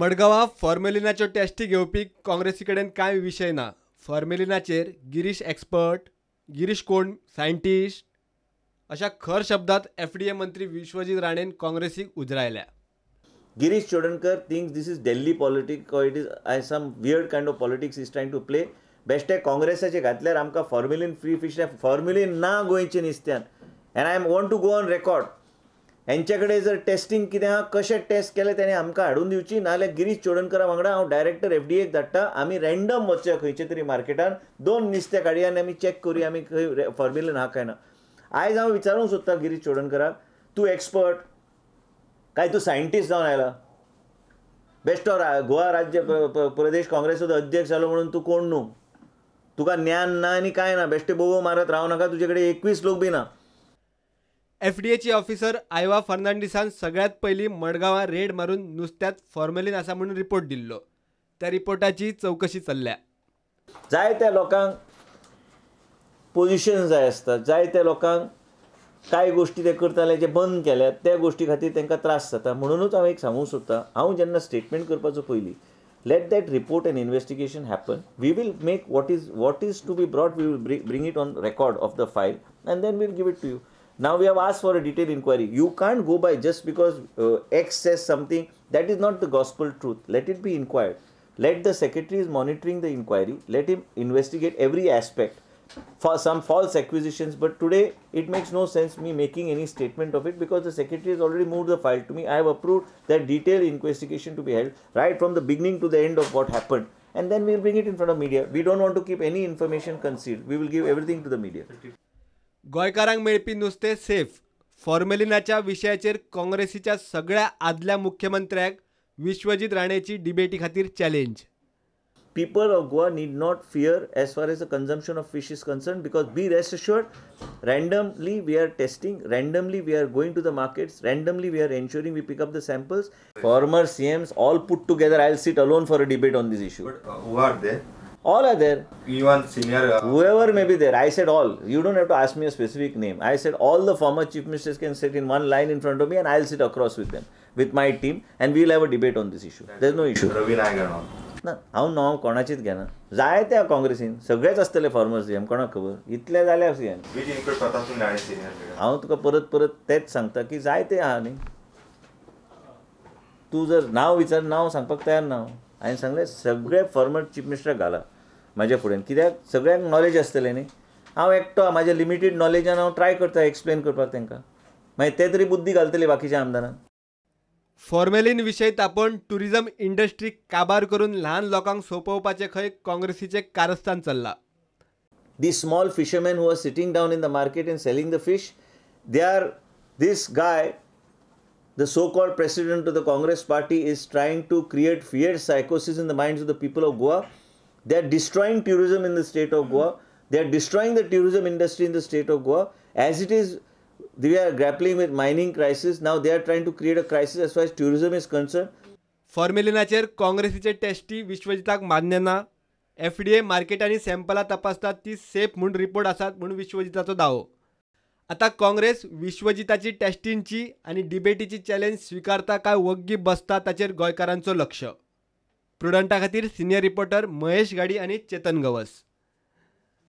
मडगांवां फॉर्मेलिनाच्यो टेस्टी घेवपी काँग्रेसी कडेन कांय विशय ना. फॉर्मेलिनाचेर गिरीश एक्सपर्ट, गिरीश कोण सायंटिस्ट अशा खर शब्दात एफडीए मंत्री Vishwajit राणेन काँग्रेसीक उजरायल्या. Girish Chodankar thinks this is Delhi politics or it is some weird kind of politics he's trying to play. बेश्टे काँग्रेसाचे घातल्यार आमकां फॉर्मेलिन फ्री फिश, फॉर्मेलिन ना गोंयचे नुस्त्यान. And I want to go on record, हेंचे कडेन जर testing कितें आहा, कशें टेस्ट केलें तेणें आमकां हाडून दिवची, नाजाल्यार गिरीश चोडणकरा वांगडा हांव डायरेक्टर एफडीएक धाडटा. आमी रँडम वचया खंयचे तरी मार्केटान, दोन नुस्तें काडया आनी आमी चॅक करुया आमी खंय फॉर्मेलिन आहा काय ना. आयज हांव विचारूंक सोदता गिरीश चोडणकराक, तूं एक्सपर्ट काय तूं सायंटिस्ट जावन आयला? बेश्टो गोवा राज्य प्रदेश काँग्रेसाचो अध्यक्ष जालो म्हणून तूं कोण न्हू, तुका ज्ञान ना आनी कांय ना, बेश्टे बोबो मारत राव नाका, तुजे कडेन 21 लोक बी ना. एफडीएची ऑफिसर आयवा फर्नांडिसान सगळ्यात पयलीं मडगांवां रेड मारून नुस्त्यांत फॉर्मेलिन आसा म्हणून रिपोर्ट दिल्लो. त्या रिपोर्टाची चवकशी चल्ल्या. जायत्या लोकांक पोजिशन जाय आसता, जायत्या लोकांक कांय गोश्टी ते करताले जे बंद केल्यात त्या गोश्टी खातीर तांकां त्रास जाता. म्हणुनूच हांव एक सांगूंक सोदता, हांव जेन्ना स्टेटमेंट करपाचो पयलीं, let that report and investigation happen. We will make what is to be brought, we will bring it on record of the file and then we'll give it to you. Now we have asked for a detailed inquiry. You can't go by just because X says something, that is not the gospel truth. Let it be inquired. Let the secretary is monitoring the inquiry. Let him investigate every aspect for some false acquisitions. But today it makes no sense me making any statement of it because the secretary has already moved the file to me. I have approved that detailed investigation to be held right from the beginning to the end of what happened, and then we will bring it in front of media. We don't want to keep any information concealed. We will give everything to the media. गोंयकारांक मेळपी नुस्तें safe, फॉर्मेलिनाच्या विशयाचेर काँग्रेसीच्या सगळ्या आदल्या मुख्यमंत्र्यांक विश्वजीत राणेची डिबेटी खातीर challenge. People of Goa need not fear as far as the consumption of fish is concerned, because be rest assured, randomly we are testing, randomly we are going to the markets, randomly we are ensuring we pick up the samples. Former CMs all put together, I'll sit alone for a debate on this issue. But who are there? All are there. Even senior... Whoever may be there. I said all. You don't have to ask me a specific name. I said all the former chief ministers can sit in one line in front of me and I'll sit across with them, with my team, and we'll have a debate on this issue. There's no issue. Ravi Naik and all. ना, हांव नांव कोणाचीच घेना. जाय त्या काँग्रेसीन सगळेच आसतले फॉर्मर सीएम, कोणाक खबर, इतले जाल्या सीएम. हांव तुका परत परत तेच सांगता की जाय ते आहा न्ही, तूं जर नांव विचार, नांव सांगपाक तयार ना. हांवें सांगलें सगळे फॉर्मर चीफ मिनिस्टराक घाला म्हाज्या फुड्यान, कित्याक सगळ्यांक नॉलेज आसतलें न्ही. हांव एकटो म्हाज्या लिमिटेड नॉलेजान हांव ट्राय करता एक्सप्लेन करपाक तांकां, मागीर ते तरी बुद्धी घालतले बाकीच्या आमदारांक. फॉर्मेलिन विशय तापोवन टुरिझम इंडस्ट्री काबार करून ल्हान लोकांक सोंपोवपाचें खंय काँग्रेसीचें कारस्थान चल्लां. The small fishermen who are sitting down in the market and selling the fish, they are, this guy, the so-called president of the Congress party, is trying to create fear psychosis in the minds of the people of Goa. They are destroying tourism in the state of Goa. They are destroying the tourism industry in the state of Goa. As it is, we are grappling with mining crisis. Now they are trying to create a crisis as far as tourism is concerned. फॉर्मेलिनाचेर काँग्रेसीचे tasty विश्वजिताक मान्य ना. FDA मार्केटांनी सॅम्पलां तपासतात ती safe म्हूण report आसात म्हूण विश्वजिताचो दावो. आतां काँग्रेस विश्वजिताची टेस्टींची आनी डिबेटीची चॅलेंज स्विकारता काय वग्गी बसता ताचेर गोंयकारांचो लक्ष. प्रुडंटा खातीर सिनियर रिपोर्टर महेश गाडी आनी चेतन गवस.